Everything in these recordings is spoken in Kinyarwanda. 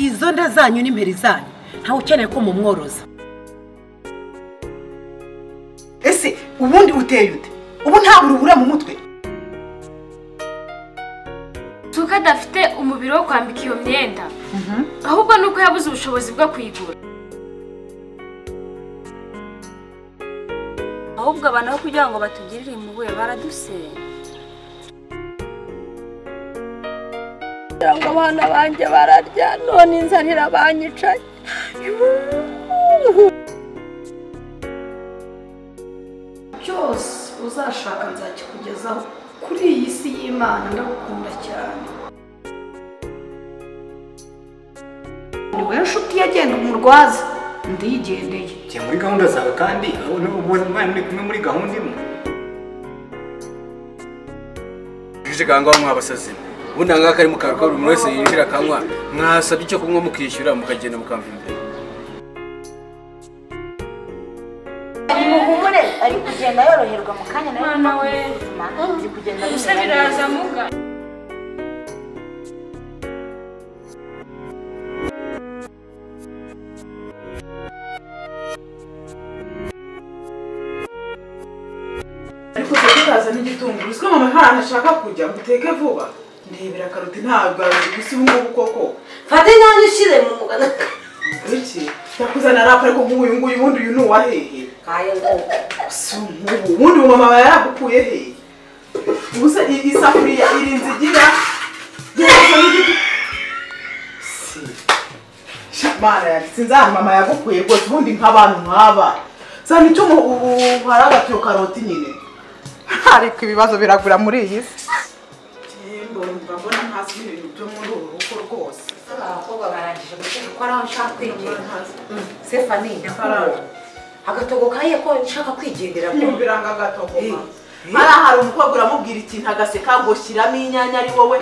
Izo nda zanyu n'imperi zanyu ntawe ukeneye ko mumworoza. Ese ubundi uteye ute? Ubu nta burubura mu mutwe. Tuka adafite umubiri wo kwambika iyo myenda. Ahubwo nuko yabuze ubushobozi bwo kuyigura. Ahubwo abantu aho kugira ngo batugirire impuhwe baradusenya. Ngo abana banjye bararya none inzara irabanyicaye. Cyose uzashaka nzakikugezaho kuri iyi si y'Imana, ndagukunda cyane. Ni wowe nshuti yagenda umurwaza ndigendeye. Jya muri gahunda zawe kandi muri kumwe muri gahunda imwe. Ganga mwabasazi ubundi aha ngaha kari mu karuka buri wese yinjira akanywa, mwasabye icyo kunywa mukishyura mukagenda mukamva imbere. Muhumure ari kugenda yoroherwa mu kanya nawe mama we ari kugenda gusa biraza muga. Ariko tutaza n'igitunguru siko mama nta ashaka kujya guteke vuba. Ndebera karoti ntabwo gusa ubu ngubu koko. Fata inyanya ushyire mu mugana. Iki yakuzana rapa ariko nk'uyu nguyu ubundi uyu ni uwa hehe? Kaya ngo si nk'ubu ubundi mama yaragukuye hehe? Ubu se isafuriya irinze igira si Mana yanjye sinzi ahantu mama yagukuye rwose ubundi nk'abantu nk'aba. Zana icyo hari agatiyo karoti nyine. Ariko ibibazo biragura muri iyi si. Mbona ntazi ibintu byo muri uru rugo rwose. Abakobwa barangije guteka ko araho nshaka kwigendera. Stephanie ndakubona. Agatogo kaye ko nshaka kwigendera. Nyumvira ngo agatogo. Hari umukobwa uramubwira ikintu agaseka ngo shyiramo inyanya ari wowe.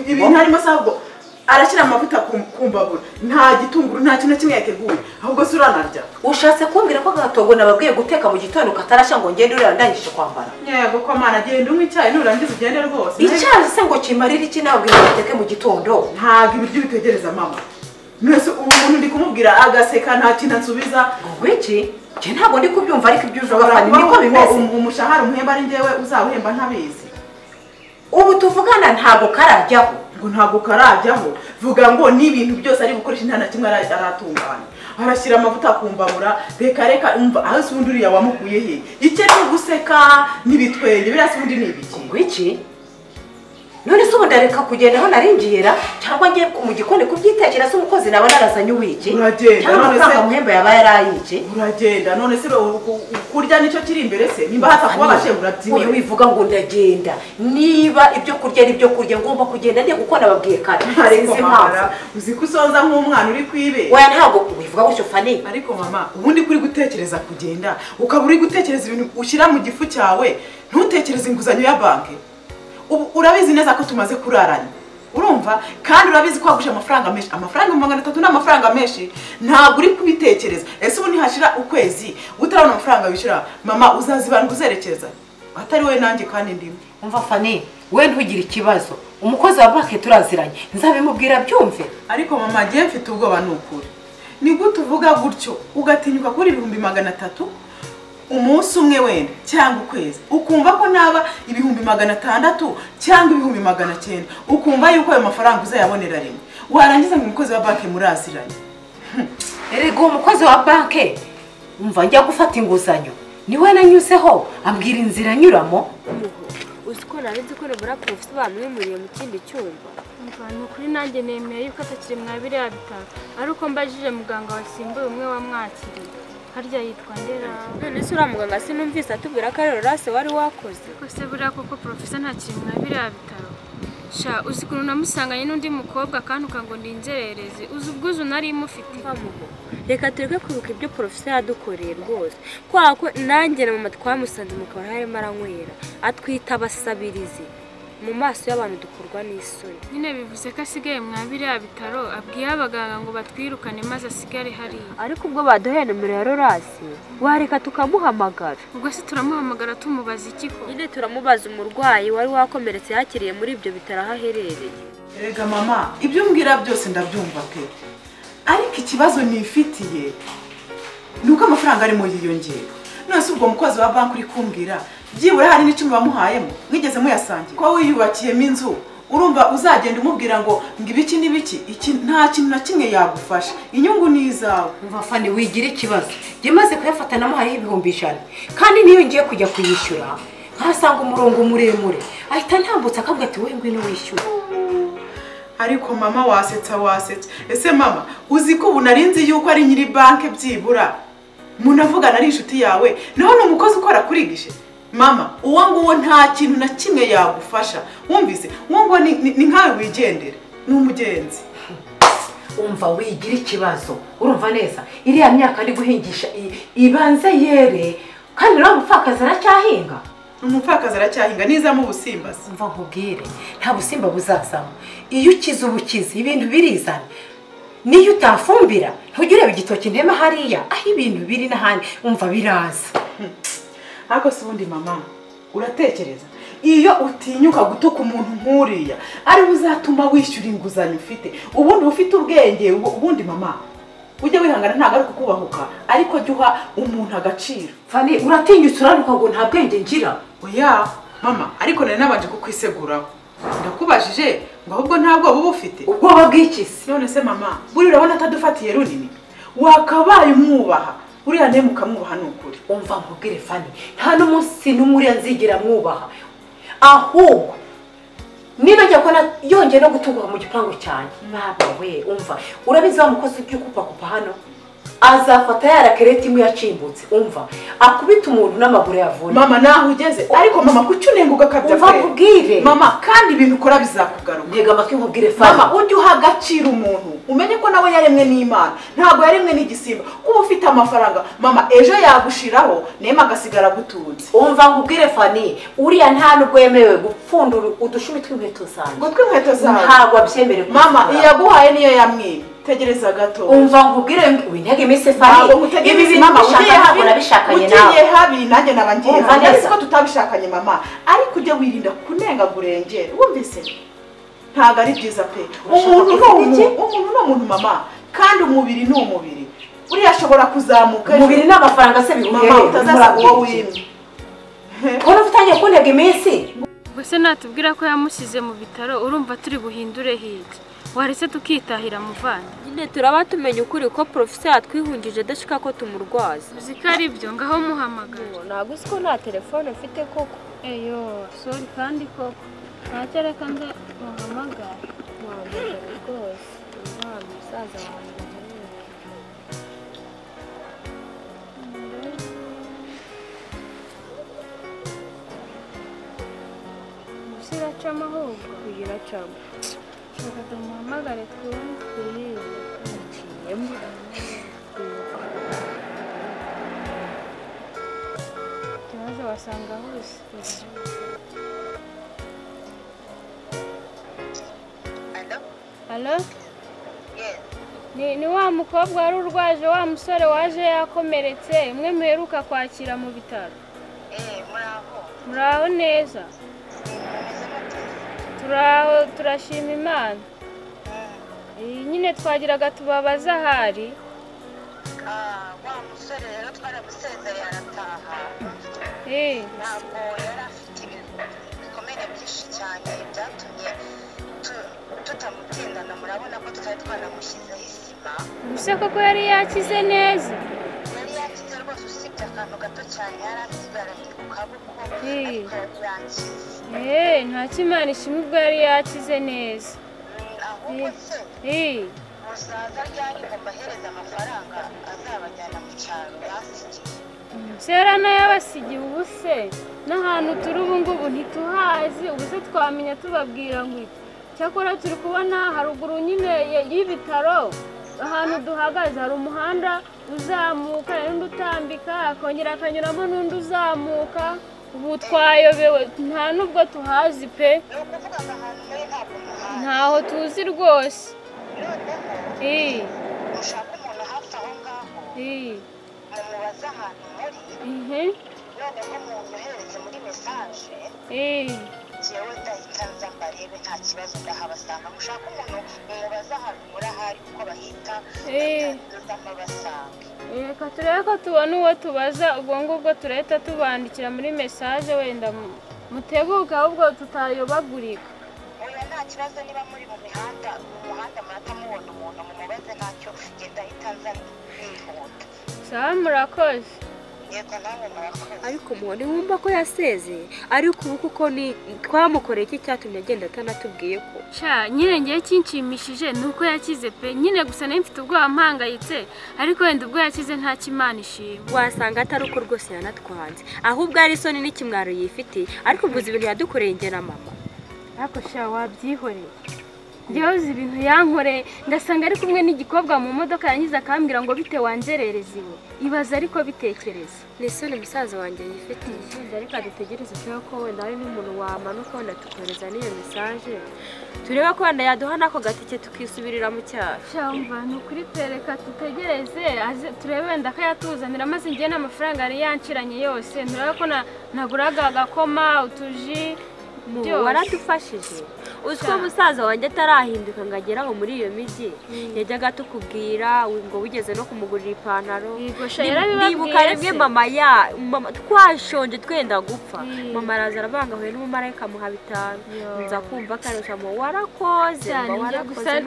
Ibintu harimo se ahubwo arashyira amavuta ku mbabura. Nta gitunguru nta kintu na kimwe yateguye. Ahubwo se uranarya. Ushatse kumbwira ko agatogo nababwiye guteka mu gitondo katarashya ngo ngende urira ndangije kwambara. Yego ko mana genda unywe icyayi nurangiza ugende rwose. Icyayi se ngo kimarire iki nababwiye ngo bateke mu gitondo? Ntabwo ibiryo bitegereza mama. Mwese ubu muntu ndi kumubwira agaseka nta kintu ansubiza. Ngo iki? Nje ntabwo ndi kubyumva ariko ibyo uvuga Fani niko bimeze. Umushahara umuhemba ari njyewe uzawuhemba ntabizi. Ubu tuvugana ntabwo karajyaho. Ngo ntabwo karajyaho. Vuga ngo n'ibintu byose ari gukoresha nta na kimwe aratunganya. Arashyira amavuta ku mbabura reka reka umva aho se ubundi uriya wamukuye he? Icyo ari guseka n'ibitwenge biriya se ubundi ni ibiki? Ngo iki? None se ubu ndareka kugenda aho naringiyera cyangwa ngiye mu gikoni kubyitekera se umukozi naba narazanye uwiki? Uragenda none se muhemba yaba yarayiki? Uragenda none se kurya nicyo kiri imbere se nimba hata kuba bashengura byimwe. Uyu wivuga ngo ndagenda niba ibyo kurya ari ibyo kurya ngomba kugenda ndiye kuko nababwiye kare. Sinzi impamvu uzi ko usonza nk'umwana uri kwibe. Oya ntabwo wivuga gutyo Fani. Ariko mama ubundi kuri gutekereza kugenda ukaba uri gutekereza ibintu ushyira mu gifu cyawe ntutekereze inguzanyo ya banki. Ubu urabizi neza ko tumaze kurarana. Urumva kandi urabizi ko waguje amafaranga menshi. Amafaranga 300 ni amafaranga menshi. Ntabwo uri kubitekereza. Ese ubu nihashira ukwezi utarabona amafaranga wishyura mama uzazibana uzerekeza. Atari wowe nanjye kandi ndimo. Umva Fani, we ntugire ikibazo. Umukozi wa banki turaziranye. Nzabimubwira byumve. Ariko mama agiye mfite ubwoba nukuri. Ni gute uvuga gutyo ugatinyuka kuri 300,000 umunsi umwe wenda cyangwa ukwezi ukumva ko naba 600,000 cyangwa 900,000 ukumva yuko ayo mafaranga uzayabonera rimwe warangiza ngo umukozi wa banki muraziranye. Erega umukozi wa banki umva njya gufata inguzanyo niwe nanyuzeho ambwira inzira nyuramo. Uzi ko nari nzi ko nibura professor bamwimuriye mu kindi cyumba. Umva ni ukuri nanjye nemeye yuko atakiri mwa biriya bitaro ariko mbajije muganga wasimbuye umwe wamwakiriye. Harya yitwa Ndera. None se uriya muganga sinumvise atubwira ko ari Rorase wari wakoze. Ko se buriya koko professor ntakiri mwa biriya bitaro. Sha uzi ukuntu namusanganye n'undi mukobwa akantuka ngo ndinzerereze uzi ubwuzu nari mufite. Reka tureke kwibuka ibyo professor yadukoreye rwose. Kwa ko nanjye na mama twamusanze mu kabari harimo aranywera atwita abasabirizi. Mu maso y'abantu dukorwa n'isoni. Nyine bivuze ko asigaye mwa biriya bitaro abwiye abaganga ngo batwirukane maze asigare hariya. Ariko ubwo baduhaye nomero ya Rorasi wareka tukamuhamagara. Ubwo se turamuhamagara tumubaza iki ko? Nyine turamubaza umurwayi wari wakomeretse yakiriye muri ibyo bitaro aho aherereye. Erega mama ibyo umbwira byose ndabyumva pe. Ariko ikibazo nifitiye ni uko amafaranga arimo yiyongera. None se ubwo mukozi wa banki uri kumbwira byibura hari n'icumi bamuhayemo mwigeze muyasangira? Ko wiyubakiyemo inzu urumva uzagenda umubwira ngo ibiki n'ibiki, iki nta kintu na kimwe yagufasha, inyungu ni izawe. Umva Fani, wigira ikibazo, njye maze kuyafata namuhayeho 100,000 kandi niyo ngiye kujya kuyishyura nkasanga umurongo muremure ahita ntambutsa akavuga ati wowe ngwino wishyure. Ariko mama wasetsa wasetsa. Ese mama uzi ko ubu narinzi yuko ari nyiri banki byibura munavugana ari inshuti yawe, naho ni umukozi ukora kuri gishe? Mama uwo nguwo nta kintu na kimwe yagufasha, wumvise? Uwo nguwo ni nkawe wigendera, ni umugenzi. Umva wigira ikibazo, urumva neza iriya myaka ari guhingisha ibanze yere, kandi nawe umupfakazi aracyahinga. Umupfakazi aracyahinga nizamo ubusimba se? Umva nkubwire, nta busimba buzazamo. Iyo ukize ubukize ibintu birizana, niyo utafumbira ntujye ureba igitoki ntema hariya aho ibintu biri n'ahandi, umva biraza. Ariko se ubundi mama uratekereza iyo utinyuka gutuka umuntu nk'uriya ari uzatuma wishyura inguzanyo ufite, ubundi ufite ubwenge? Ubundi mama ujye wihangana, ntabwo ari kukubahuka, ariko jya uha umuntu agaciro. Fani uratinyutse uranuka ngo nta bwenge ngira? Oya mama, ariko nari nabanje kukwiseguraho, ndakubajije ngo ahubwo nta bwoba uba ufite. Ubwoba bw'iki se? None se mama buriya urabona atadufatiye runini, wakabaye umwubaha uriya nemu ukamwubaha ni ukuri. Umva nkubwire Fani, nta n'umunsi n'umwe uriya nzigera mwubaha, ahubwo niba njya kubona yongeye no gutunguka mu gipangu cyanjye, baba we umva urabizi wa mukozi ujya ukupakupa hano azafata ya rakereti imwe yacimbutse, umva akubita umuntu n'amaguru yavuna. Mama naho ugeze, ariko mama kuki unenga ugakabya? Umva nkubwire mama, kandi ibintu ukora bizakugaruka. Ntega amatwi nkubwire Fani. Mama ujye uha agaciro umuntu, umenye ko nawe yaremwe n'Imana, ntabwo yaremwe n'igisimba. Kuba ufite amafaranga mama ejo yagushiraho nema agasigara agutunze. Umva nkubwire Fani, uriya nta nubwo yemerewe gupfundura udushumi tw'inkweto zanjye. Ngo tw'inkweto zawe? Ntabwo abyemerewe. Mama iyaguhaye niyo yamwiba. Tegereza gato. Umva nkubwire wintege iminsi Fani. Ibi bintu ushaka ntabwo nabishakanye nawe. Ugiye habi nanjye naba ngiye habi. Ariko tutabishakanye mama, ariko ujye wirinda kunenga gurengera. Wumvise? Ntabwo ari byiza pe. Umuntu ni umuntu mama, kandi umubiri ni umubiri. Uriya ashobora kuzamuka. Umubiri n'amafaranga se bihuye? Mama utazaza uwo wimye. Kubona utangiye kuntega iminsi? Ubwo natubwira ko yamusize mu bitaro, urumva turi buhindure hirya. Waretse tukitahira muvana. Nyine turaba tumenya ukuri ko professeur yatwihungije adashaka ko tumurwaza. Uzi ko ari byo, ngaho muhamagara. Ntabwo uzi ko nta telefone mfite koko. Eyo, sorry kandi koko. Ntacyo reka nze muhamagara. Muhamagara rwose. Umwana musaza wanjye. Gusa iracamo ahubwo. Iracamo. Reka tumuhamagare twumve. Aciyemo. Ikibazo wasanga ahuze. Alo? Ni wa mukobwa wari urwaje, wa musore waje yakomeretse, umwe muheruka kwakira mu bitaro. Muraho neza. Turaho turashima Imana. Nyine twagiraga tubabaza ahari. Wa musore rero twaramusezeye arataha. Ntabwo yari afite ibikomere byinshi cyane byatumye tutamutindana, murabona ko tutari twanamushyizeho isima. Ubuse koko yari yakize neza? Yari yakize rwose, usibye akantu gato cyane yari asigaranye ku kaboko, ariko yari yakize. Nta Imana ishimwe ubwo yari yakize neza. Ahubwo se musaza ryari ngo mbahereze amafaranga azabajyana mu cyaro basigiye? Sera n'ayabasigiye ubu se n'ahantu turi ubu ngubu ntituhazi, ubu se twamenya tubabwira ngo iki? Cyakora turi kubona haruguru nyine y'ibitaro ahantu duhagaze hari umuhanda uzamuka n'undi utambika, akongera akanyuramo n'undi uzamuka. Ubu twayobewe nta nubwo tuhazi pe. Ni ukuvuga ngo ahantu muri ntabwo muhazi? Ntaho tuzi rwose. Noneho mushaka umuntu hafi aho ngaho mumubaze ahantu muri, noneho munyohereze muri mesaje, njyewe ndahita nza mbarebe. mbarebe nta kibazo ndahabasanga. Mushaka umuntu mumubaza ahantu muri ahari uko bahita ndamabasanga. Reka turebe ko tubona uwo tubaza, ubwo ngubwo turahita tubandikira muri message wenda muteguke ahubwo tutayobagurika. Oya nta kibazo, niba muri mu mihanda mu muhanda murata mubona umuntu mumubaze ntacyo, genda ahita nza nihuta. Sawa murakoze. Yego nawe murakoze. Ariko umuntu wumva ko yasezeye ariko ubu kuko ni twamukoreye iki cyatumye agenda atanatubwiye ko sha nyine ngiye kinshimishije nuko yakize pe. Nyine gusa nari mfite ubwoba mpangayitse, ariko wenda ubwo yakize nta kimana ishimwe. Wasanga atari uko rwose yanatwanze, ahubwo ari isoni n'ikimwaro yifitiye, ariko ubwo ibintu yadukoreye njye na mama. Ariko sha wabyihoreye, njyewe uzi ibintu yankoreye, ngasanga ari kumwe n'igikobwa mu modoka yangiza akambwira ngo bite wanzerereza iwe. Ibaza ariko bitekereza. Ni isoni musaza wanjye yifitiye. Ariko dutegereze turebe ko wenda hari n'umuntu wamanuka wenda tukohereza n'iyo message, turebe ko wenda yaduha n'ako gatike tukisubirira mu cyaro. Sha umva ni ukuri pe, reka tutegereze aze turebe wenda ko yatuzanira, maze njye n'amafaranga yari yanciranye yose nturebe ko naguraga agakoma utuji. Waradufashije. Uzi ko musaza wanjye atarahinduka ngo agere aho muri iyo mijyi, yajyaga tukubwira ngo wigeze no kumugurira ipantaro. Nibuka rimwe mama ya mama twashonje twenda gupfa, mama araza aravanga ahuye n'umumarayika amuha 5, nza kumva akarusha mu warakoze warakoze.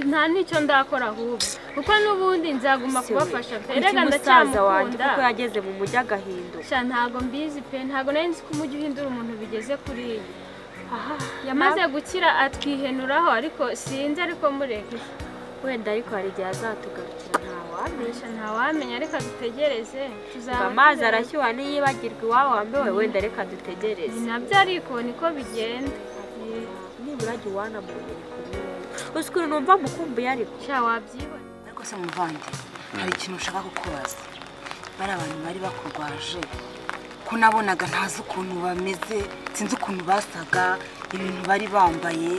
Nta n'icyo ndakora ahubwo kuko n'ubundi nzaguma kubafasha pe. Erega ndacyamukunda kuko yageze mu mujyi agahinduka. Sha ntago mbizi pe, ntago nari nzi ko umujyi uhindura umuntu bigeze kuri iyi. Yamaze gukira atwihenuraho ariko sinzi, ariko mureke wenda ariko hari igihe azatugarukira ntawamenya. Ntawamenya, reka dutegereze tuzaba. Amazi arashyuha niyibagirwa iwabo wambewe, wenda reka dutegereze. Nabyo ariko niko bigenda. Nibura jya uwanamubonye kumwe uzi ukuntu numva mukumbuye ariko. Sha wabyibona. Ariko se muvandi, hari ikintu ushaka kukubaza. Bari abantu bari bakurwaje ko nabonaga ntazi ukuntu bameze, sinzi ukuntu basaga, ibintu bari bambaye,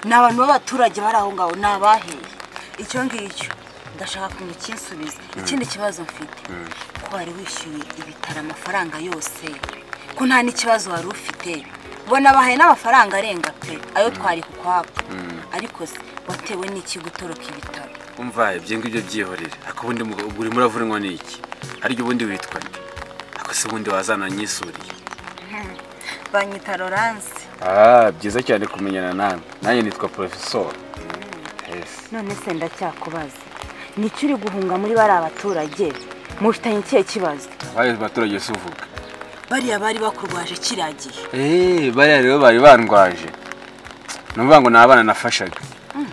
ni abantu b'abaturage bari aho ngaho, ni abaheye. Icyo ngicyo ndashaka kukinsubiza. Ikindi kibazo mfite, ko wari wishyuye ibitaro amafaranga yose, ko nta n'ikibazo wari ufite, ubona bahaye n'amafaranga arenga pe ayo twari kukwaka, ariko se watewe n'iki gutoroka ibitaro? Umva ibyo ngibyo byihorere, ariko ubundi urimo uravunwa n'iki? Harya ubundi witwa nde? Ese ubundi wazana nyisuriye? Banyita Laurence. Byiza cyane kumenyana nawe. Nanjye nitwa Professor. Yes. None se ndacyakubaza, nicyo uri guhunga muri bari abaturage mufitanye ikihe kibazo? Bari abaturage se uvuga? Bariya bari bakurwaje kiragiye. Bariya rero bari bandwaje. Numva ngo nabana nafashaga.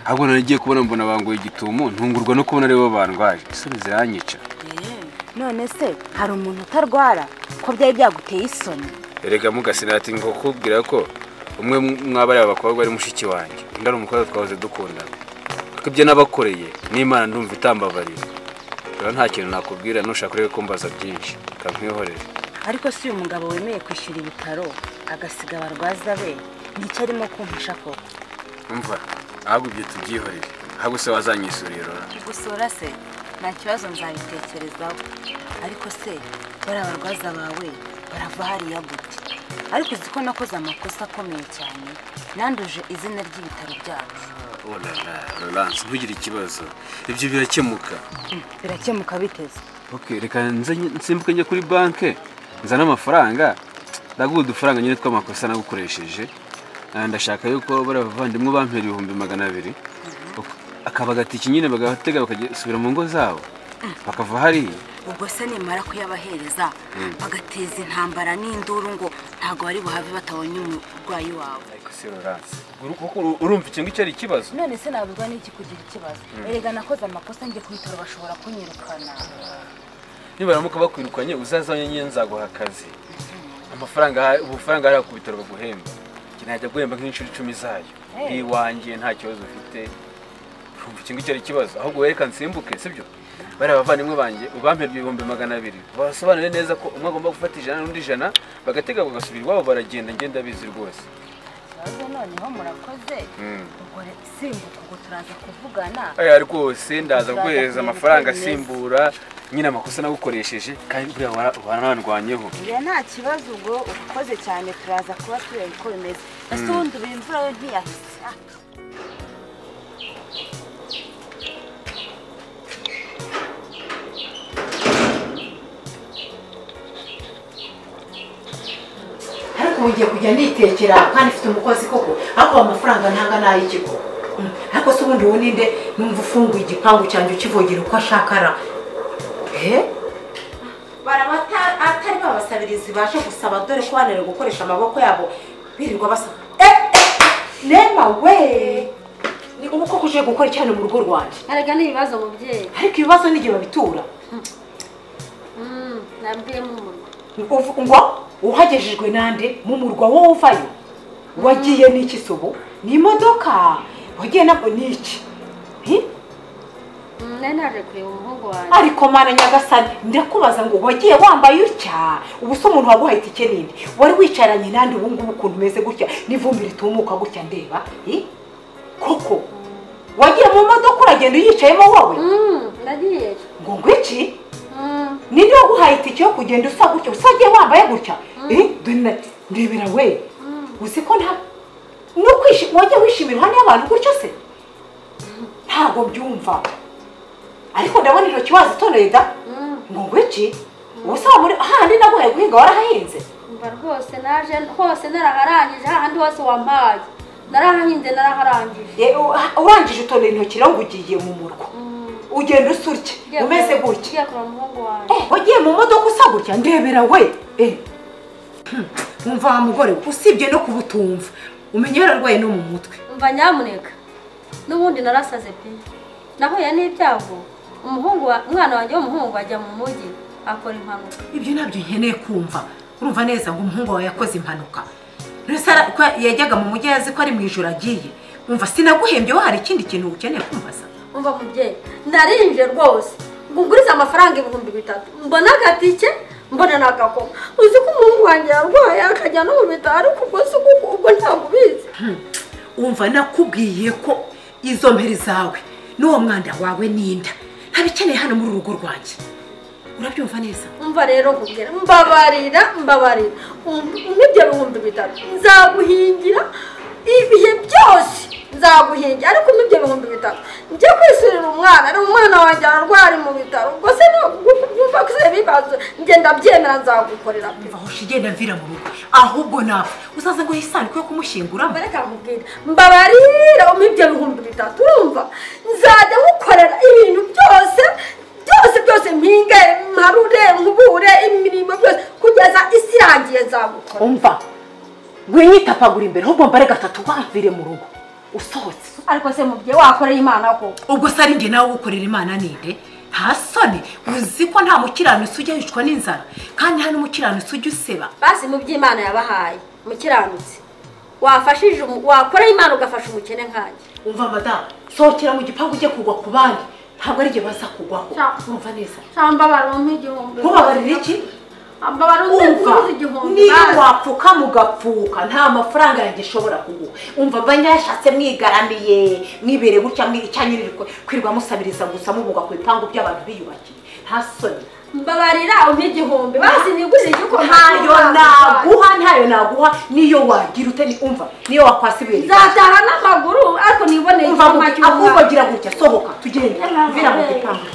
Ahubwo nagiye kubona mbona bangoye igitumo, ntungurwa no kubona aribo bandwaje. Isoni ziranyica. None se hari umuntu utarwara ko byari byaguteye isoni? Erega mugasinati ngo kubwira ko umwe mwabari abakobwa ari mushiki wanjye, undi ari umukobwa twahoze dukundana. Kuko ibyo nabakoreye n'Imana ndumva itambabarira. Rero nta kintu nakubwira nushaka urebe ko mbaza byinshi, kankwihorere. Ariko si uyu mugabo wemeye kwishyura ibitaro agasiga abarwaza be, nicyo arimo kumpisha koko? Umva, ahubwo ibyo tubyihorere. Ahubwo se wazanyisuriye Rora? Gusura se nta kibazo nzabitekerezaho, ariko se bari abarwaza bawe barava hariya gute? Ariko uzi ko nakoze amakosa akomeye cyane, nanduje izina ry'ibitaro byacu. Oh la la, Laurence ntugire ikibazo, ibyo birakemuka. Birakemuka biteze? Okay, reka nsimbuke njye kuri banke nzane amafaranga, ndaguha udufaranga nyine tw'amakosa nagukoresheje. Ndashaka yuko bari abavandimwe bampera 200,000 akaba gatiki nyine bagatega bakasubira mu ngo zabo bakava hariya. Ubwo se nimara kuyabahereza bagateza intambara n'induru ngo ntago bari buhave batabonye umurwayi wawe. Ariko se Laurence, urumva icyo ngicyo ari ikibazo? None se nabuzwa n'iki kugira ikibazo? Erega nakoze amakosa njye ku bitaro bashobora kunyirukana. Nibaramuka bakwirukanye uzazanye nyine nzaguha akazi. Amafaranga ubufaranga hari ku bitaro baguhemba. Najya guhemba nk'inshuro 10 zayo. Iwanjye nta kibazo ufite. Urumva icyo ngicyo ari ikibazo? Ahubwo wereka nsimbuke, sibyo? Bari abavandimwe banjye ubampera 200,000 basobanure neza ko umwe agomba gufata 100 n'undi 100 bagatega bagasubira iwabo baragenda, ngenda bizi rwose. kibazo noneho murakoze. Ubwo simbuka ubwo turaza kuvugana. Aya rwose ndaza kuguhereza amafaranga asimbura nyine amakosa nagukoresheje kandi buriya waranandwanyeho. Oya nta kibazo ubwo ukoze cyane turaza kuba tureba uko bimeze. Ese ubundi ubu imvura yo ntiyahise. Ariko ugiye kujya nitekera kandi mfite umukozi koko ariko amafaranga ntanga n'ay'ikigo. Ariko se ubundi ubu ninde numva ufunguye igipangu cyanjye ukivogera uko ashakara? Baraba atari babasabirizi baje gusaba dore ko bananiwe gukoresha amaboko yabo birirwa basaba. Nema we ni ubu koko uje gukora cyane mu rugo rwanjye. Arega ni ibibazo mubyeyi. Ariko ibibazo n'igihe babitura. Nabwiye mu murwa. Ngo uhagejejwe nande mu murwa wowe uvayo wagiye n'iki sobo ni imodoka wagiye nabwo n'iki? Naje kureba umuhungu wanjye. Ariko mana nyagasani ndakubaza ngo wagiye wambaye utya ubu se umuntu waguhaye itike ninde wari wicaranye nande ubu ngubu ukuntu umeze gutya n'ivumbi ritumuka gutya ndeba koko wagiye mu modoka uragenda uyicayemo wowe? Nagiye. Ngo ngwiki? Ninde waguhaye itike yo kugenda usa gutya usagiye wambaye gutya? Ndebera we uzi ko nta wajya wishimira hano y'abantu gutyo se? Ntabwo mbyumva. Ariko ndabona intoki wazitoneye da. Ngo ngwiki? Ubusa muri handi naguhaye guhinga warahahinze? Umva rwose naje hose naraharangije hahandi hose wampaye narahahinze naraharangije. Urangije utoneye intoki rero ngo ugiye mu murwa ugenda usurye umeze gutya. Wagiye mu modoka usa gutya ndebera we. Umva wa mugore usibye no kubutumva umenye yararwaye no mu mutwe. Umva nyamuneka n'ubundi narasaze pe nahuye n'ibyago umuhungu umwana wanjye w'umuhungu ajya mu mujyi akora impanuka. Ibyo nabyo nkeneye kumva. Urumva neza ngo umuhungu wawe yakoze impanuka. None ko yajyaga mu mujyi yazi ko ari mu ijoro agiye. Umva sinaguhembye wo hari ikindi kintu ukeneye kumva sa? Umva mubyeyi narinje rwose nguguriza amafaranga 3000 mbona agatike mbona nagakoma. Uzi ko umuhungu wanjye yarwaye akajya no mu bitaro ariko ubwo si ubwo ntabwo ubizi. Umva nakubwiye ko izo mperi zawe n'uwo mwanda wawe n'inda ntabikeneye hano muri urugo rwanjye. Urabyumva neza? Umva rero nkubwira mbabarira mbabarira n'ibyo 3000 nzaguhingira ibihe byose nzaguhingira ariko n'ibyo 3000 njye kwisurira umwana ari umwana wanjye ararwara mu bitaro ubwo se nubwo ko se bibazo njye ndabyemera nzagukorera. Aho shigenda mvira mu rugo ahubwo napfa uzaza ngo hisanduku yo kumushyinguramo. Bareka nkubwira mbabarira umibyo 3000 urumva nzajya ngukorera ibintu byose byose byose mpinge mparure nkubure imirimo byose kugeza isi irangiye nzagukora. Umva winyitapagura imbere ahubwo mbare gatatu wamvire mu rugo usohotse. Ariko se mubye wakorera Imana ko ubwo se ari njye nawe ukorera Imana ninde? Nta soni uzi ko nta mukiranutsi ujya yicwa n'inzara kandi nta n'umukiranutsi ujya useba. Basi mu by'Imana yabahaye mukiranutsi wafashije wakorera Imana ugafasha umukene nkanjye. Umva madamu sohokera mu gipangu ujye kugwa ku bandi ntabwo ari jye baza kugwaho. Urumva neza? Mbabarira umpe igihumbi. Nkubabarira iki? Umva niba wapfuka mugapfuka nta mafaranga yanjye ashobora kuguha. Umva mba nyashatse mwigaramiye mwibere gutya mwicyanyirira kwirwa musabiriza gusa mubuga ku bipangu by'abantu biyubakiye. Nta soni. Mbabarira umpe igihumbi basi nigurire igikoma. Ntayo naguha ntayo naguha niyo wagira ute ni umva niyo wakwasibuye. Nzataha n'amaguru ariko niboneye igikoma cy'umwana. Ahubwo gira gutya sohoka tugende mvira mu gipangu.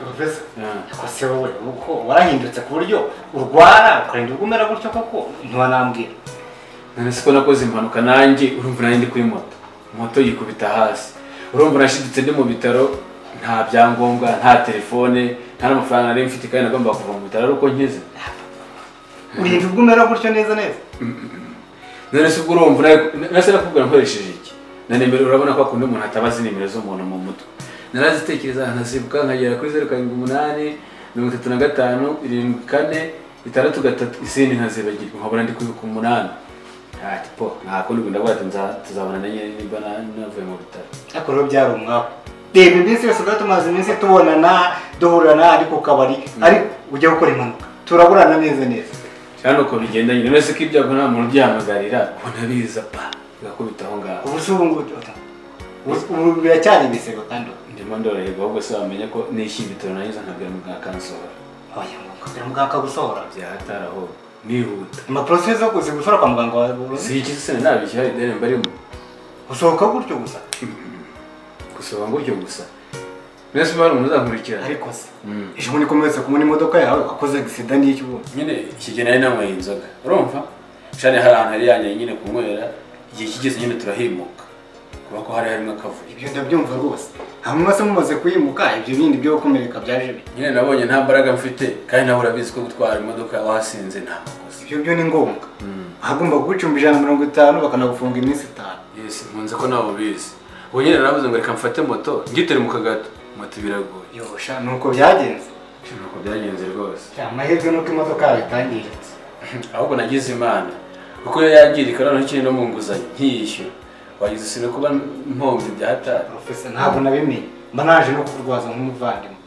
Profesa, ko se wowe uko warahindutse ku buryo urwara ukarinda ugumera gutyo koko ntiwanambwira. None siko nakoze impanuka nanjye urumva nanjye ndi kuri moto. Moto yikubita hasi. Urumva nashidutse ndi mu bitaro nta byangombwa, nta telefone, nta n'amafaranga nari mfite kandi nagomba kuva mu bitaro ariko nkize. Urinda ugumera gutyo neza neza. None se ubwo urumva nase nakubwira nkoresheje iki? Na nimero urabona ko akunda umuntu atabazi nimero z'umuntu mu mutwe. Narazitekereza nkazibuka nkagera kuri 078 35 74 63 izindi nkazibagirwa nkabona ndi kwibuka 8. Ati po nta kundi ndavuga ati tuzabona nyine niba navuye mu bitaro. Ariko rero byari umwaka. Reba iminsi yose tumaze iminsi tubonana duhurana ari ku kabari ari ujya gukora impanuka turaburana neza neza. Cyane uko bigenda nyine wese ko ibyago nta muntu ubyihamagarira ubona biza pa bigakubita aho ngaho. Ubu se ubu ngubu ubu biracyari ibisego kandi ndimo ndorerwa ahubwo se wamenya ko nishyuye ibitaro nangiza nkabwira muganga akansohora. Oya muganga muganga akagusohora byahatari aho nihuta. Impapuro se zo kuzigusora kwa muganga wawe si iki se nabishyira ideni mbarimo usohoka gutyo gusa. Gusohoka gutyo gusa mbese bari umuntu uzankurikira ariko se ejo bundi komeza kubona imodoka yawe wakoze accident n'iki ubu nyine ikigena ari nanyweye inzoga urumva shane hari ahantu hari yanyaye nyine kunywera igihe kigeze nyine turahimuka kuba ko hari harimo akavuyo. Ibyo ndabyumva rwose hanyuma se mumaze kuyimuka ibyo bindi byo gukomereka byaje bite? Nyine nabonye nta mbaraga mfite kandi nawe urabizi ko gutwara imodoka wasinze nta makosa. Ibyo byo ni ngombwa ahagomba kugucumba 150 bakanagufunga iminsi 5. Yes nkunze ko nawe ubizi. Ubu nyine naravuze ngo reka mfate moto ngitere mu kagato moto biragoye. Yosha nuko byagenze. Nuko byagenze rwose. Amahirwe nuko imodoka yawe itangiritse. Ahubwo nagize Imana kuko iyo yangirika noneho ikiri no mu nguzanyo nkiyishyura wagize usine kuba mpombye bya hatari. Professor ntabwo nabimenye mba naje no kurwaza nk'umuvandimwe.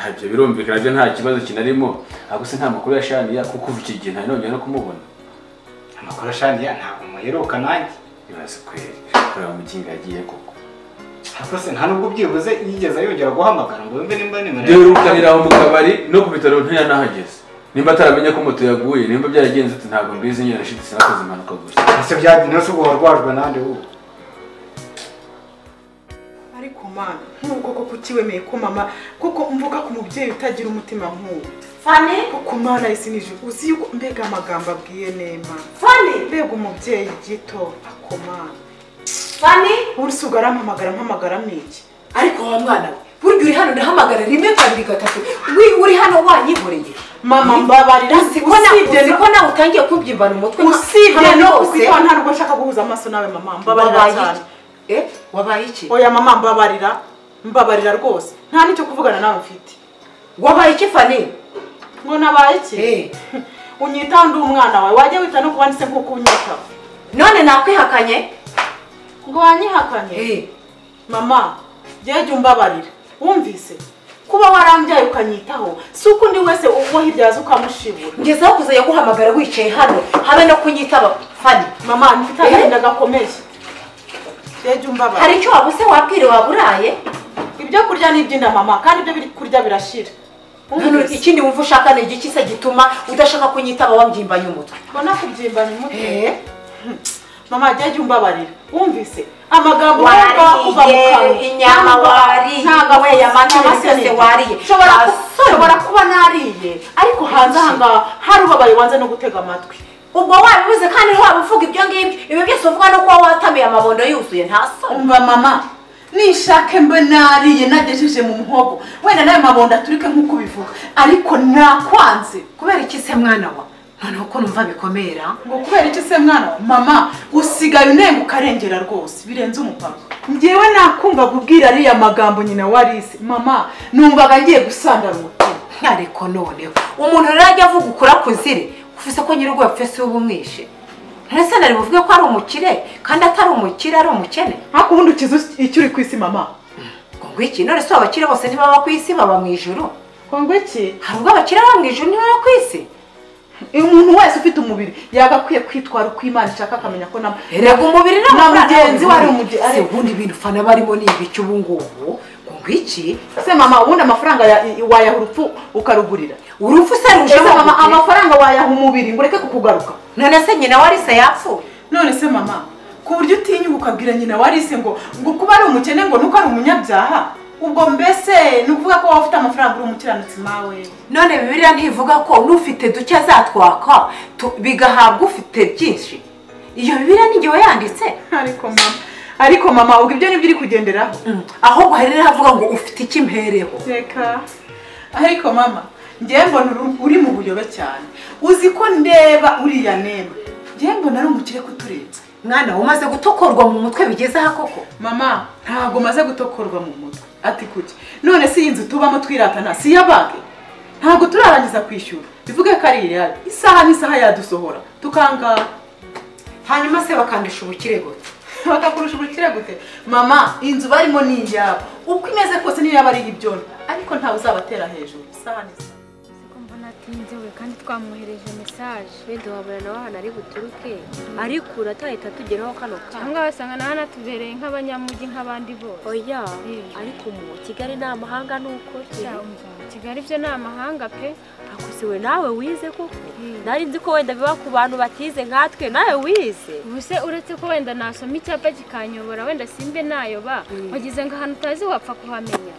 Ibyo birumvikana byo nta kibazo kinarimo ahubwo se nta makuru ya Shaniya kuko kuva iki gihe ntari nongeye no kumubona. Amakuru ya Shaniya ntabwo muheruka nanjye. Ibaze kweri kureba muginga yagiye koko. Ariko se nta nubwo byibuze yigeze yongera guhamagara ngo yumve nimba nimero. Duherukanira aho mu kabari no ku bitaro ntiyanahageze. Nimba ataramenye ko moto yaguye nimba byaragenze uti ntabwo mbizi nyine nashitse sinakoze impanuka gusa. Ese byagenze se ubwo warwajwe nande ubu? Ariko mana nkuko koko kukiwemeye ko mama kuko mvuga ku mubyeyi utagira umutima nk'uwo. Fani kuko mana isinije uzi yuko mbega amagambo abwiye Nema. Fani mbega umubyeyi gito akomana. Fani urisuga arampamagara mpamagara mwiki. Ariko wa mwana we burya uri hano ndahamagara rimwe kabiri gatatu uri hano wanyihoreye. Mama mbabarira usibye ko nawe utangiye kubyimbana umutwe usibye no kwitwa nta nubwo nshaka guhuza amaso nawe mama mbabarira cyane. Wabaye iki? Oya mama mbabarira mbabarira rwose nta nicyo kuvugana nawe mfite. Wabaye iki Fani? Ngo nabaye iki? Unyita ndi umwana wawe wajya wita no kubanditse nkuko unyita. None nakwihakanye? Ngo wanyihakanye? Mama jye umbabarira wumvise kuba warambyaye ukanyitaho si uko undi wese ubwo hiryaza ukamushibura. Ngezeho kuzajya guhamagara wicaye hano habe no kunyitaba Fani. Mama mfite agahinda gakomeye. Hari icyo wabuze wabwire waburaye? Ibyo kurya ni iby'inda mama kandi ibyo biri kurya birashira. Ikindi wumva ushaka ni igiki se gituma udashaka kunyitaba wambyimbanye umutwe? Mbona kubyimbanya umutwe? Mama jye umbabarira wumvise amagambo wumva kuva mu kanwa inyama wariye ntabwo yamata yose wariye. Nshobora kuba nariye ariko hanze aha ngaha hari ubabaye wanze no gutega amatwi. Ubwo wabibuze kandi waba uvuga ibyo ngibyo ibi byose uvuga no kuba watamiye amabondo yuzuye nta soni. Umva mama nishake mbe nariye nagejeje mu muhogo wenda nayo mabondo aturike nk'uko ubivuga ariko nakwanze. Kubera iki se mwana wa? Noneho ko numva bikomera ngo kubera iki se mwana wa? Mama usigaye unenga ukarengera rwose birenze umupaka. Njyewe nakumva kubwira ariya magambo nyina wa Alice mama numvaga ngiye gusandara umutima. Ariko noneho umuntu rero ajya avuga ukura kuzire ufise ko nyir'urugo yapfuye si ubumwishe. Ntese nari buvuge ko ari umukire kandi atari umukire ari umukene. Ariko ubundi ukize icyo uri ku isi mama. Ngo iki none se abakire bose ntibaba ku isi baba mu ijuru? Ngo iki? Hari ubwo abakire baba mu ijuru ntibaba ku isi? Umuntu wese ufite umubiri yagakwiye kwitwara uko Imana ishaka akamenya ko na erega umubiri na mugenzi we ari umugenzi. Se ubundi ibintu fana barimo ni ibiki ubu ngubu? Ngo iki? Se mama ubundi amafaranga wayaha urupfu ukarugurira. Urupfu se ruje mama amafaranga wayaha umubiri ngo ureke kukugaruka. None se nyina wa Alice yapfuye? None se mama ku buryo utinyuka ukabwira nyina wa Alice ngo kuba ari umukene ngo nuko ari umunyabyaha ubwo mbese ni ukuvuga ko waba ufite amafaranga uri umukiranutsi mawe. None Bibiliya ntivuga ko n'ufite duke azatwaka bigahabwa ufite byinshi? Iyo Bibiliya ni njye wayanditse. Ariko mama ubwo ibyo nibyo uri kugenderaho. Ahubwo hari n'ahavuga ngo ufite iki mpereho. Reka ariko mama njye mbona uri mu buyobe cyane. Uzi ko ndeba uriya Nema njye mbona ari umukire kuturenza. Mwana umaze gutokorwa mu mutwe bigeze aha koko? Mama ntabwo maze gutokorwa mu mutwe. Ati kuki? None si inzu tubamo twiratana si ya banki ntabwo turarangiza kwishyura bivuge ko ari iriya isaha n'isaha yadusohora tukangara. Hanyuma se bakandisha ubukire gute? Bakakurusha ubukire gute? Mama, inzu barimo ni iyabo. Uko imeze kose niyo yaba ari ibyondo, ariko ntawe uzabatera hejuru. Isaha n'isaha. Siko mbona atinze we kandi twamwohereje message. Wenda wabona nawe ahantu ari buturuke, ariko uratahita tugeraho kano kanya. Cyangwa wasanga nawe anatubereye nk'abanyamujyi nk'abandi bose. Oya, ariko mu Kigali ni amahanga nuko. Kigali byo ni amahanga pe. Akusiwe nawe wize koko? Nari nzi ko wenda biba ku bantu batize nkatwe, nawe wize. Ubuse uretse ko wenda nasoma icyapa kikanyobora wenda simbe nayoba, wagize ngo ahantu utazi wapfa kuhamenya.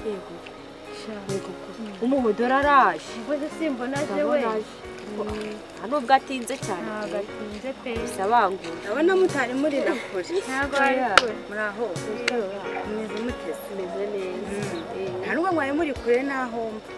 Yego. Umuhodora araje. Ubwo simbona je we. Nubwo atinze cyane. Ntabwo atinze pe. Bisabangura. Ndabona mutari muri na kure. Ntabwo ari kure. Muraho. Mumeze mutese. Meze neza. Nta nubwo mwari muri kure naho mba.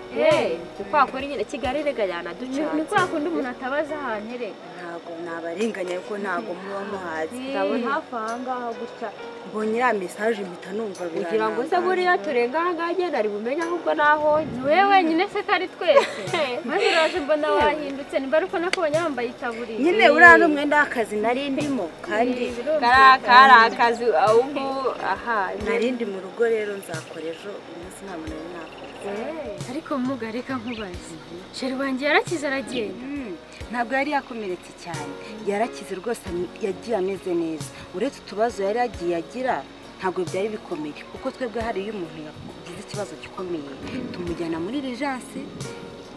Ni kwa kuri nyine Kigali rega yanaducanze. Ni kwa kundi umuntu atabaza ahantu erega. Ntabwo nabarenganya kuko ntabwo muba muhazi. Ndabona hafi aha ngaha gutya. Mbonye iriya message mpita numva biranangaje. Kugira ngo se buriya turenga aha ngaha agenda ari bumenye ahubwo naho ni wowe wenyine se ko ari twese. Maze uraje mbona wahindutse nimba ari uko nakubonye wambaye itaburiya. Nyine uriya ni umwenda w'akazi nari ndimo kandi kari akazi ahubwo aha. Nari ndi mu rugo rero nzakora ejo umunsi nta muntu nari nakora. Ariko muga reka nkubaze. Sheri wanjye yarakize aragenda. Ntabwo yari yakomeretse cyane, yarakize rwose, yagiye ameze neza. Uretse utubazo yari yagiye agira ntabwo byari bikomeye, kuko twebwe hari iyo umuntu yagize ikibazo gikomeye tumujyana muri urgence,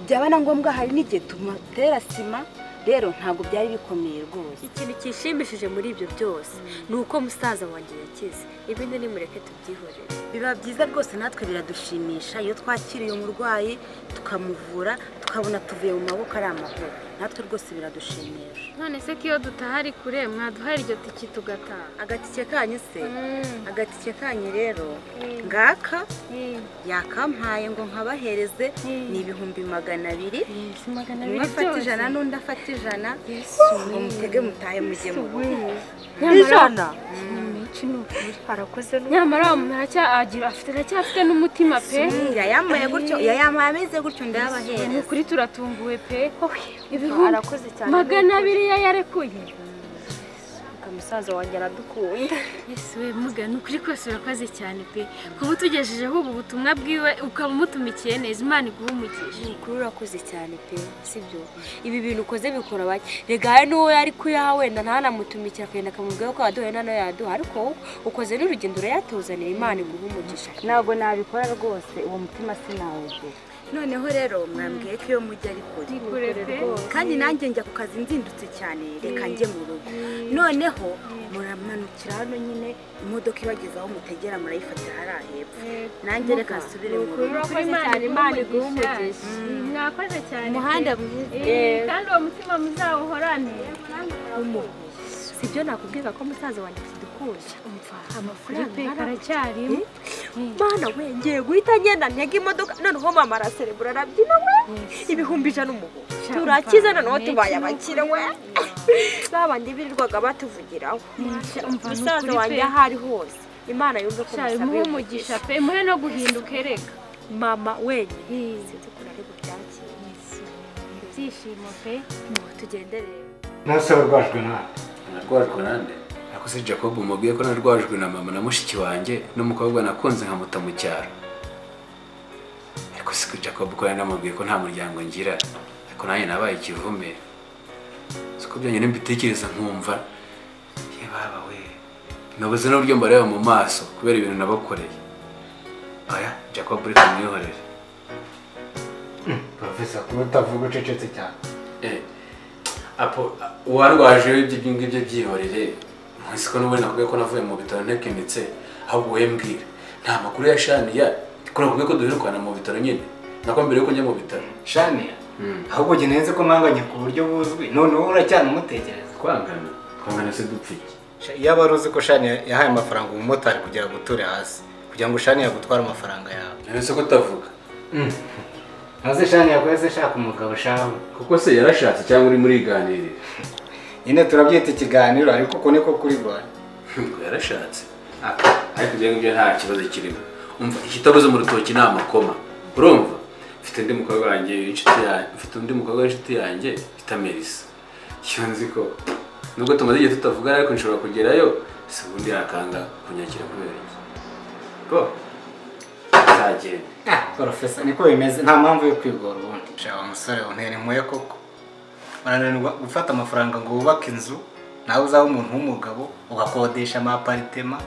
byaba na ngombwa hari n'igihe tumutera sima. Rero ntabwo byari bikomeye rwose. Ikintu cyishimishije muri ibyo byose ni uko musaza wanjye yakize, ibindi nimureke tubyihorere. Biba byiza rwose, natwe biradushimisha iyo twakiriye umurwayi tukamuvura tukabona tuvuye mu maboko ari amahoro, natwe rwose biradushimisha. None se ko iyo dutahari kure mwaduhaye iryo tiki tugataha? Agatike kanyu se? Agatike kanyu rero ngaka yakampaye ngo nkabahereze ni 200,000. Umwe afata 100 n'undi afata 100, ngo mutege mutahe mujye mu rugo. Ijana arakoze. Nyamara umuntu aracyafite n'umutima pe. Yayambaye gutyo, yayambaye ameze gutyo ndayabahereza. Ni ukuri turatunguwe pe. Arakoze cyane. 200 yarekuye. Musaza wanjye aradukunda. Yesu we muga, ni ukuri kose urakoze cyane pe. Kuba utugejejeho ubu butumwa bwiwe ukaba umutumikiye neza, Imana iguhe umugisha. Ni ukuri urakoze cyane pe, sibyo? Ibi bintu ukoze bikora bake. Rega hari n'uwo yari kuyaha wenda ntanamutumikira akagenda akamubwira ko yaduhaye nano yaduha, ariko ukoze n'urugendo urayatuzanira, Imana iguhe umugisha. Ntabwo nabikora rwose, uwo mutima sinawugira. Noneho rero mwambwiye ko iyo mujya ari kure kandi nanjye njya ku kazi nzindutse cyane, reka njye mu rugo. Noneho muramanukira hano nyine imodoka ibageza aho mutegera murayifatira hariya hepfo. Nanjye reka nsubire mu rugo. Imana iguhe umugisha. Mwakoze cyane. Umuhanda mwiza. Kandi uwo mutima muzawuhorane. Sibyo nakubwira ko musaza wanjye akidukunda. Amafaranga karacyarimo. Mana we, ngiye guhita ngenda ntega imodoka noneho mama araserebura arabyina we. 100,000 umuhu. Turakize noneho tubaye abakire we. Babandi birirwaga batuvugiraho. Musaza wanjye aho ari hose Imana yumve ko musabiye umugisha pe, muhe no guhinduka erega. Mama wenyine sinzi ukuntu ari bubyakire. Ibyishimo pe. Tugende rero. Nase warwajwe nande? Narwajwe nande? Ariko se Jacob umubwiye ko narwajwe na mama na mushiki wanjye n'umukobwa nakunze nkamuta mu cyaro. Ariko se Jacob ko namubwiye ko nta muryango ngira, ariko nanjye nabaye ikivume. Siko byonyine mbitekereza nkumva ye baba we. Nabuze n'uburyo mbareba mu maso kubera ibintu nabakoreye. Oya Jacob reka mwihorere. Professor kuba utavuga ucecetse cyane. Apo warwaje ibyo ngibyo byihorere. Siko n'ubundi nakubwiye ko navuye mu bitaro ntekenetse, ahubwo wowe mbwira nta makuru ya Shaniya ko nakubwiye ko duherukana mu bitaro nyine nako mbere yuko njya mu bitaro. Shaniya ahubwo njye nenze ko mwanganye ku buryo buzwi, noneho uracyanamutekereza. Twangana twangana se dupfa iki? Iyo aba uzi ko Shaniya yahaye amafaranga umumotari kugira ngo uture hasi kugira ngo Shaniya agutware amafaranga yawe. Ese ko utavuga? Ntaze Shaniya yakoze ashaka umugabo shawe. Kuko se yarashatse cyangwa uri muri ganirira? Nyine turabyita ikiganiro ariko uko niko kuri rwanda. Yarashatse ariko ibyo ngibyo nta kibazo kirimo. Umva ikitabuze mu rutoki ni amakoma. Urumva mfite undi mukobwa wanjye w'inshuti yanjye, mfite undi mukobwa w'inshuti yanjye bita Melissa. Iyo nzi ko Nubwo tumaze igihe tutavugana ariko nshobora kugerayo, si ubundi yakanga kunyakira kubera iki? Ko nzagenda. Professor niko bimeze, nta mpamvu yo kwigora ubundi. Shawa musore untera impuhwe koko. Urananirwa gufata amafaranga ngo wubake inzu, nawe uzaba umuntu w'umugabo ugakodesha amaparitema,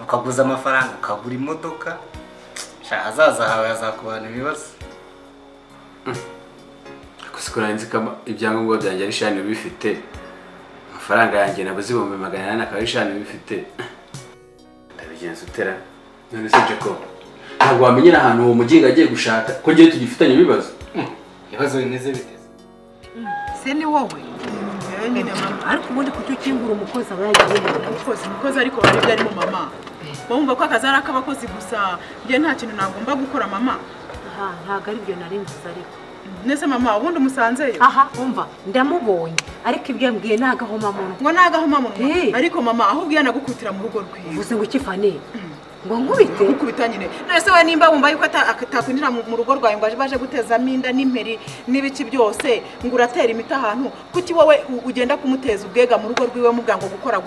ukaguza amafaranga ukagura imodoka. Sha azaza hawe azakubana ibibazo. Kusikora nzi kama ibyangombwa byanjye ari shani bifite. Amafaranga yanjye nabuze 800 akaba ari shani bifite. Ndabigenza utera. None se Jacob, ntabwo wamenyera ahantu uwo muginga agiye gushaka ko ngiye tugifitanye ibibazo. Ibibazo bimeze bite? Se ni wowe. Ariko ubundi kuki ukingura umukozi aba yagiye umukozi ariko bari byari mu mama. Bumva ko akazi ari akabakozi gusa, ngiye nta kintu nagomba gukora mama. Aha, ntago ari byo nari mvuze ariko. Nese mama ubundi umusanzeyo? Aha, umva ndamubonye ariko ibyo mbwiye nagahoma munwa. Ngo nagahoma munwa. Ariko mama ahubwo yanagukutira mu rugo rwiwe. Uvuze ngo iki Fani? Ngo nkubite? Nkubita nyine. Nese we nimba wumva yuko atakwinjira mu rugo rwawe ngo baje guteza minda n'imperi n'ibiki byose ngo uratera imiti ahantu, kuki wowe ugenda kumuteza ubwega mu rugo rwiwe mubwa ngo gukora.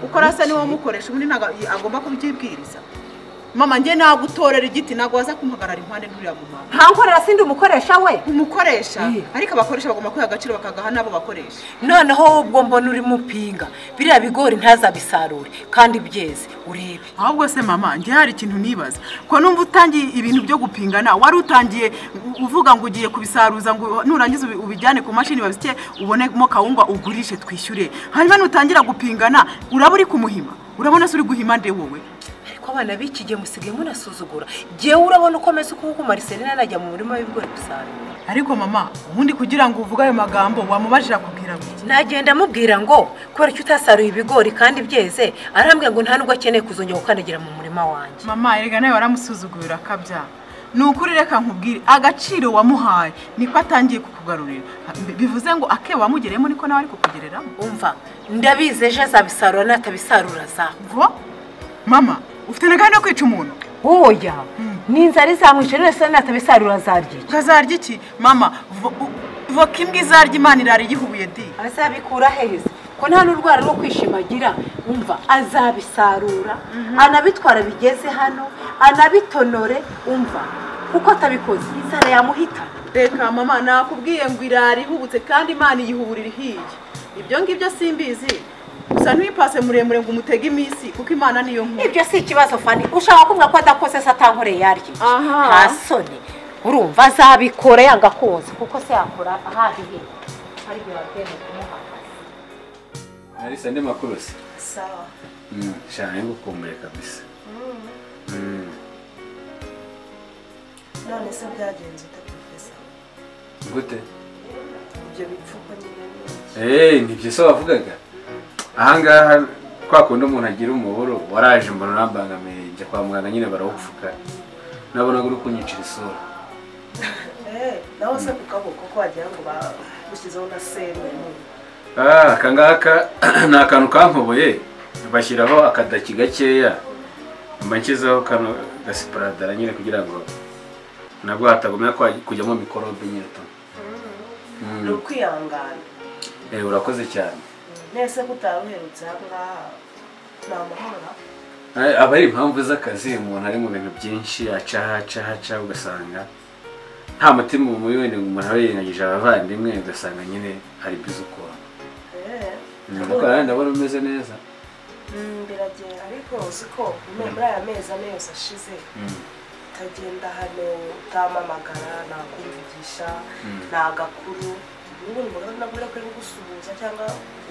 Ukora se niwo mukoresha ubundi ntago agomba kubyibwiriza. Mama nge nagutorera igiti nago waza kumpagarara impande nturiya mu mama. Nta nkorera sindi umukoresha we. Umukoresha ariko abakoresha bagomba kwiha agaciro bakagaha nabo bakoresha. Noneho ubwo mbona uri mupinga biriya bigori ntazabisarure kandi byeze urebe. Ahubwo se mama nge hari ikintu nibaza. Ko numva utangiye ibintu byo gupingana wari utangiye uvuga ngo ugiye kubisaruza ngo nurangiza ubijyane ku mashini babisye ubonemo kawunga ugurishe twishyure. Hanyuma nutangira gupingana uraba uri kumuhima. Urabona se uri guhima nde wowe? Ariko abana b'iki gihe musigaye munasuzugura. Jewe urabona uko ameze uko Marcelina najya mu murima w'ibigori gusarura. Ariko mama ubundi kugira ngo uvuge ayo magambo wamubajira kubwira ngo nagenda mubwira ngo kubera icyo utasaruye ibigori kandi byeze, arambwira ngo nta nubwo akeneye kuzongera gukandagira mu murima wanjye. Mama erega nawe waramusuzugura akabya. Ni ukuri reka nkubwire agaciro wamuhaye niko atangiye kukugarurira. Bivuze ngo ake wamugeremo niko nawe ari kukugereramo. Umva ndabizi ejo azabisarura natabisarura za. Ngo mama ufite nagana no kwica umuntu? Oya, ni inzara izamwica none se natabisarura azarya iki? Azarya iki? Mama voka imbwa izarya Imana irara igihubuye di. Azabikura heza ko nta n'urwara rwo kwishimagira. Umva azabisarura anabitwara bigeze hano anabitonore. Umva kuko atabikoze inzara yamuhita. Reka mama nakubwiye ngo irara ihubutse kandi Imana iyihuburira ihiye. Ibyo ngibyo simbizi. Gusa ntwipase muremure ngo umutege iminsi kuko Imana niyo nkuru. Ibyo si ikibazo Fani, ushaka kuvuga ko adakoze se atankoreye yarya. Nta soni. Urumva azabikora yanga koza kuko se yakora ahahiye. Ari byo batemeye kumuha. Marisa ndi makuru se? Sawa. Shana ngukumbuye kabisa. None se byagenze ute professor? Gute? Ibyo bipfuko nyine. Nibyo se wavugaga? Ahangaha kwa kundi umuntu agira umuburo waraje mbona urambangamiye njya kwa muganga nyine barawupfuka. Nabonaga uri kunyicira isura. Naho se ku kaboko ko wagira ngo bagushyizeho na serumu. Aka ngaka ni akantu kankoboye bashyiraho akadaki gakeya mba nshyizeho kano gasiparadara nyine kugira ngo nabwo hatagumya kujyamo mikorobe nyine tu. Ni ukwihangana. Urakoze cyane. Nese kutaruherutse aha ngaha ni amahoro. Aba ari impamvu z'akazi umuntu ari mu bintu byinshi aca ugasanga nta mutima mubi wenda umuntu aba yirengagije abavandimwe ugasanga nyine ari bize ukuntu. Ndabona umeze neza. Biragenda ariko uzi ko muri aya mezi ane yose ashize utagenda hano utamamagara nakumvugisha nta gakuru n'ubundi mbona nabura ko ari gusuhuza cyangwa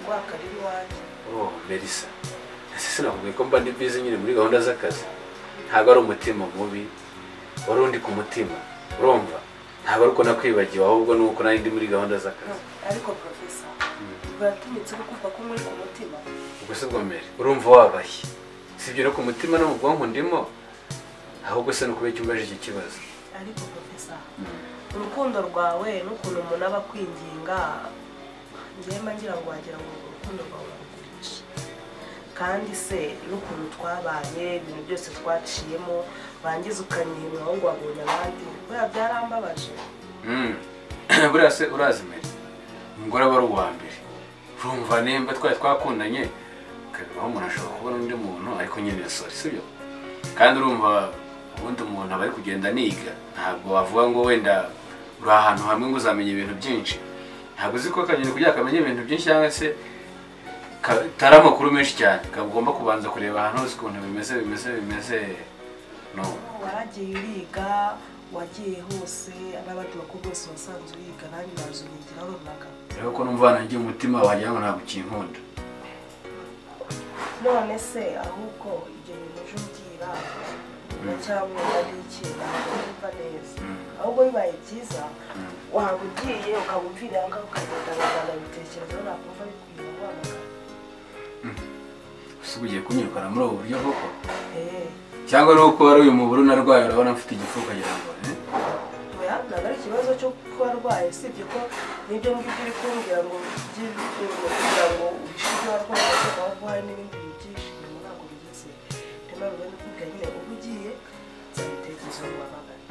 guhakana iwanjye. Oh Melissa, ese sinakubwiye ko mba ndi busy nyine muri gahunda z'akazi. Ntabwo ari umutima mubi wari undi ku mutima, urumva? Ntabwo ari uko nakwibagiwe ahubwo ni uko nari ndi muri gahunda z'akazi. Ariko professor, uratinyutse kuvuga ko muri ku mutima? Ubwo se bwo mbere urumva wabaye sibyo no ku mutima no mu bwonko ndimo, ahubwo se no kubera icyo umbaje iki kibazo. Ariko professor, urukundo rwawe n'ukuntu umuntu aba akwinginga njyewe mba ngira ngo wagira ngo urukundo rwawe urarugurisha. Kandi se n'ukuntu twabaye ibintu byose twaciyemo bangiza ukanyihimura aho ngo wabonye abandi buriya byarambabaje. Buriya se urazi mbere umugore aba ari uwa mbere Urumva nimba twari twakundanye kabibaho umuntu ashobora kubona undi muntu ariko nyine sorry sibyo? Kandi urumva ubundi umuntu aba ari kugenda niga ntabwo wavuga ngo wenda uri ahantu hamwe ngo uzamenye ibintu byinshi. Ntabwo uzi ko akanyoni kugira kamenye ibintu byinshi cyangwa se tari amakuru menshi cyane kagomba kubanza kureba ahantu hose ukuntu bimeze no. Waragiye uriga wagiye hose n'abandi bakobwa bose wasanze uriga nanjye naje nigiraho runaka. Rero ko numva nanjye umutima wagira ngo ntabwo ukinkunda. None se ahubwo ibyo bintu uje umbwira cyangwa ari iki ntabwo neza ahubwo bibaye byiza waba ugiye ukaba umvira ngaho ukagenda ukabitekerezaho nakumva bikwiye guhamagara. Ese ugiye kunyirukana muri ubu buryo koko? Cyangwa ni uko wari uyu muburu narwaye urabona mfite igifu ukagira ngo oya ntabwo ari ikibazo cyo kuba arwaye usibye ko n'ibyo ngibyo uri kumbwira ngo kugira ngo uhishe ibyo warwaye ahubwo hari n'ibindi bintu byinshi inyuma ntabwo bigeze. Niyo mpamvu ndi kukubwira nyine uba ugiye nzabitekerezaho guhamagara.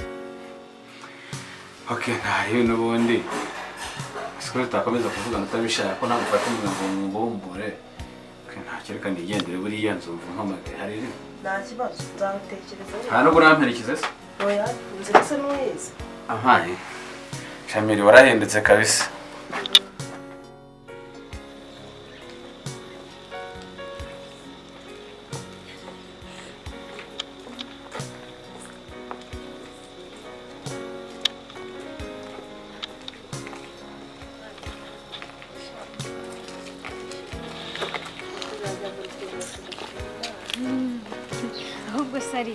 Okay ntariyo n'ubundi siko tutakomeza kuvugana utabishaka ko ntabwo ufata umugambi ngo ngubumbure. Ntacyo reka nigendere buriya nzumva umpamagaye hari iri nta kibazo nzabitekerezaho. Nta nubwo uramperekeza se? Oya inzira se ntuyizi. Ampaye Shamiri warahindutse kabisa. Ahubwo sari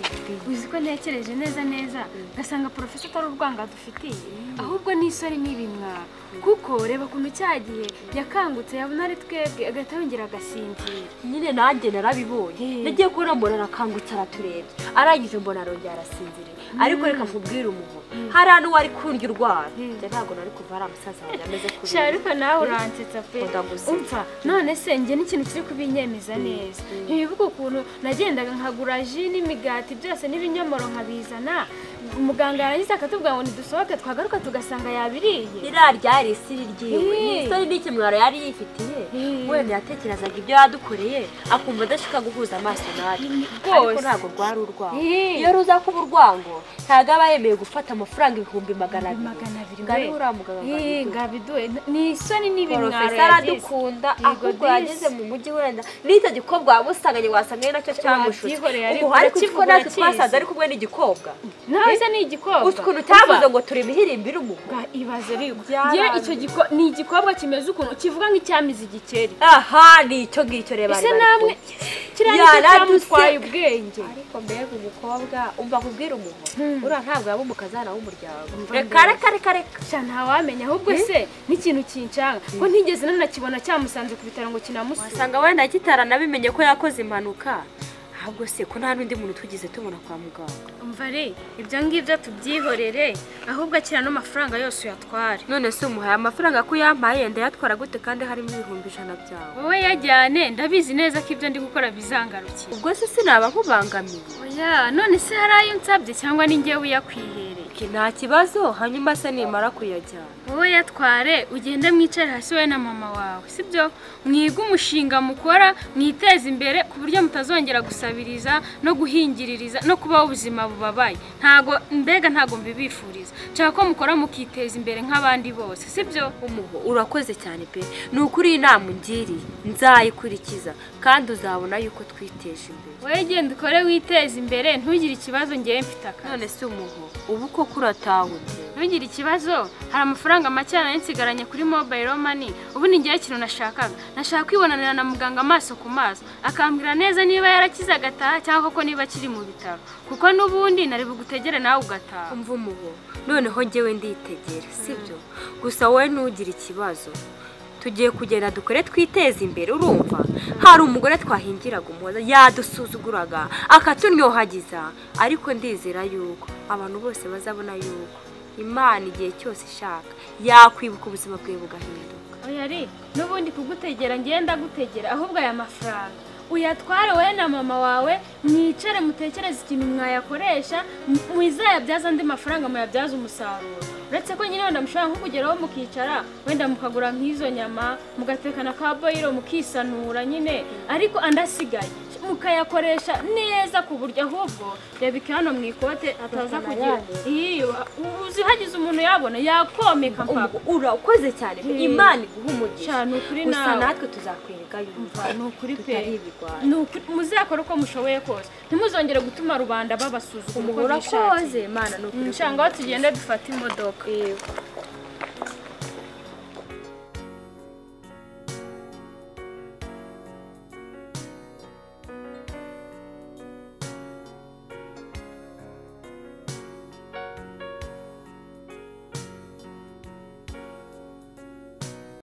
uzi ko ntekereje neza neza gasanga professor atari urwanga dufitiye ahubwo n'isori n'ibimwaro kuko reba kuntu cyagiye yakangutse yabona ari twebwe agahita yongera agasinzira. Nyine nanjye narabibonye nagiye kubona mbona arakangutse araturebye arangije mbona arongera arasinziriye ariko reka nkubwire umuho hari hano wari kundya urwara njye ntabwo nari kuva hari amusaza wanjye ameze kuri sha ariko nawe uransetsa pe umva none se njye n'ikintu kiri kubinyemeza neza ntibibuka ukuntu nagendaga nkagura ji n'imigati byose n'ibinyomoro nkabizana muganga yarangiza akatubwira ngo nidusohoke twagaruka tugasanga yabiriye. Iriya ryari isiri ryiwe isori n'ikimwaro yari yifitiye wenda yatekerezaga ibyo yadukoreye akumva adashaka guhuza amaso natwe ariko ntabwo rwari urwango. Iyo ruza kuba urwango ntabwo aba yemeye gufata amafaranga 200,000 ngari uriya mugabo ngabiduhe ni isoni n'ibimwaro. Professor aradukunda ahubwo yageze mu mujyi wenda n'icyo gikobwa wamusanganye wasanga nacyo cyamushutse ariko ko natwe twasanze ari kumwe n'igikobwa nawe se ni igikobwa ukuntu cyavuze ngo turi imihirimbiri umugo ibaze riko ngiye icyo giko ni igikobwa kimeze ukuntu kivuga nk'icyamizi igikeri aha ni icyo ngicyo reba ese namwe kiriya cyamutwaye ubwenge ariko mbega umukobwa umva kubwira umuho uriya ntabwo yaba umukazana w'umuryango reka reka reka reka sha ntawamenya ahubwo se n'ikintu kincanga ko ntigeze nanakibona cyamusanze ku bitaro ngo kinamusure wasanga wenda kitaranabimenye ko yakoze impanuka ahubwo se ko nta n'undi muntu tugize tubona kwa muganga. Umva re ibyo ngibyo tubyihorere ahubwo akira no mafaranga yose uyatware. None se umuhaye amafaranga ko yampaye ndayatwara gute kandi harimo 100,000 byawe? Wowe yajyane ndabizi neza ko ibyo ndi gukora bizangarukira. Ubwo se sinaba nkubangamiye? Oya none se hari ayo nsabye cyangwa ni njyewe uyakwihereye? Nta kibazo hanyuma se nimara kuyajyana wowe yatware ugende mwicare hasi wowe na mama wawe sibyo mwiga umushinga mukora mwiteze imbere ku buryo mutazongera gusabiriza no guhingiririza no kubaho ubuzima bubabaye. Ntago mbega ntago mbibifuriza nshaka ko mukora mukiteza imbere nk'abandi bose sibyo. Umuho urakoze cyane pe ni ukuri inama ungiriye nzayikurikiza kandi uzabona yuko twiteje imbere. Wowe genda ukore witeze imbere ntugire ikibazo ngewe mfite akazi. None se umuho ubu koko uratahutse? Ntugire ikibazo hari amafaranga make nari nsigaranye kuri mobile money ubu ni ngewe ikintu nashakaga nashaka kwibonanira na muganga amaso ku maso akambwira neza niba yarakize agataha cyangwa koko niba akiri mu bitaro kuko n'ubundi nari bugutegere nawe ugataha. Umva umuho noneho ngewe nditegera sibyo gusa wowe ntugire ikibazo tugiye kugenda dukore twiteze imbere urumva hari umugore twahingiraga umuhoza yadusuzuguraga akatunyohagiza ariko ndizera yuko abantu bose bazabona yuko Imana igihe cyose ishaka yakwibuka ubuzima bwe bugahinduka. Oya ari n'ubundi kugutegera ngenda gutegera ahubwo aya mafaranga Uyatware wowe na mama wawe, mwicare mutekereze ikintu mwayakoresha, muzayabyaza andi mafaranga, muyabyaza umusaruro. Uretse ko nyine wenda mushobora nko kugeraho mukicara, wenda mukagura nk'izo nyama, mugatekana ka boyiro, mukisanura nyine, ariko andi asigaye mukayakoresha neza ku buryo ahubwo yabika hano mu ikote ataza kugira iyo uzi hagize umuntu yabona yakomeka mpaka. Urakoze cyane pe, Imana iguha umugisha. Ni ukuri Gusa nawe. natwe tuzakwereka yuko Ni ukuri pe, tutari ibigwari. Ni ukuri, muzakora uko mushoboye kose, ntimuzongere gutuma rubanda babasuzugura uko Urakoze bishakiye. Imana, ni ukuri. Nshanga aho tugende dufate imodoka. Yego.